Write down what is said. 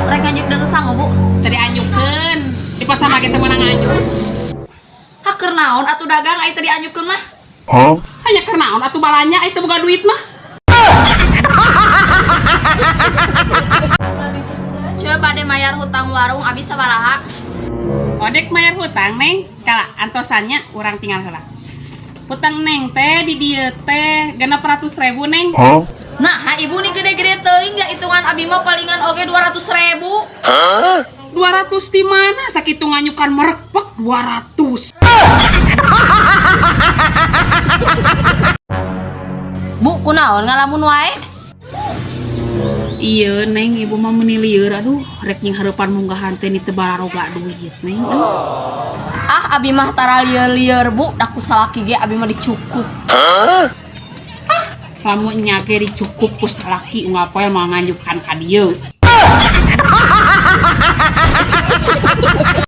Rek nganjuk deui sangu, Bu. Tadi anjukeun. Di pasar lagi teu meunang nganjuk. Hah, keur naon atuh dagang ai teu dianjukkeun mah? Hanya keur naon atuh balanya ai teu boga duit mah. Coba bade mayar hutang warung abi sabaraha? Odek mayar hutang, Neng. Kala antosannya urang tinggal heula. Hutang Neng teh di dieu teh 600.000, Neng. Nah, ha, ibu nih gede-gede teuing ya hitungan abi mah palingan oge 200.000. 200 di mana? Sakitu nganyukan merekpek 200. Bu, kunaon ngalamun wae? Iya, Neng, ibu mah meuni lieur, aduh, rek nying hareupan munggahan teh ni teu bararoga duit, Neng. Ah, abi mah tara lieur-lieur, Bu, da ku salaki ge abi mah dicukup. Lamun nya ge dicukup ku salaki unggal poe moal nganjukan ka dieu.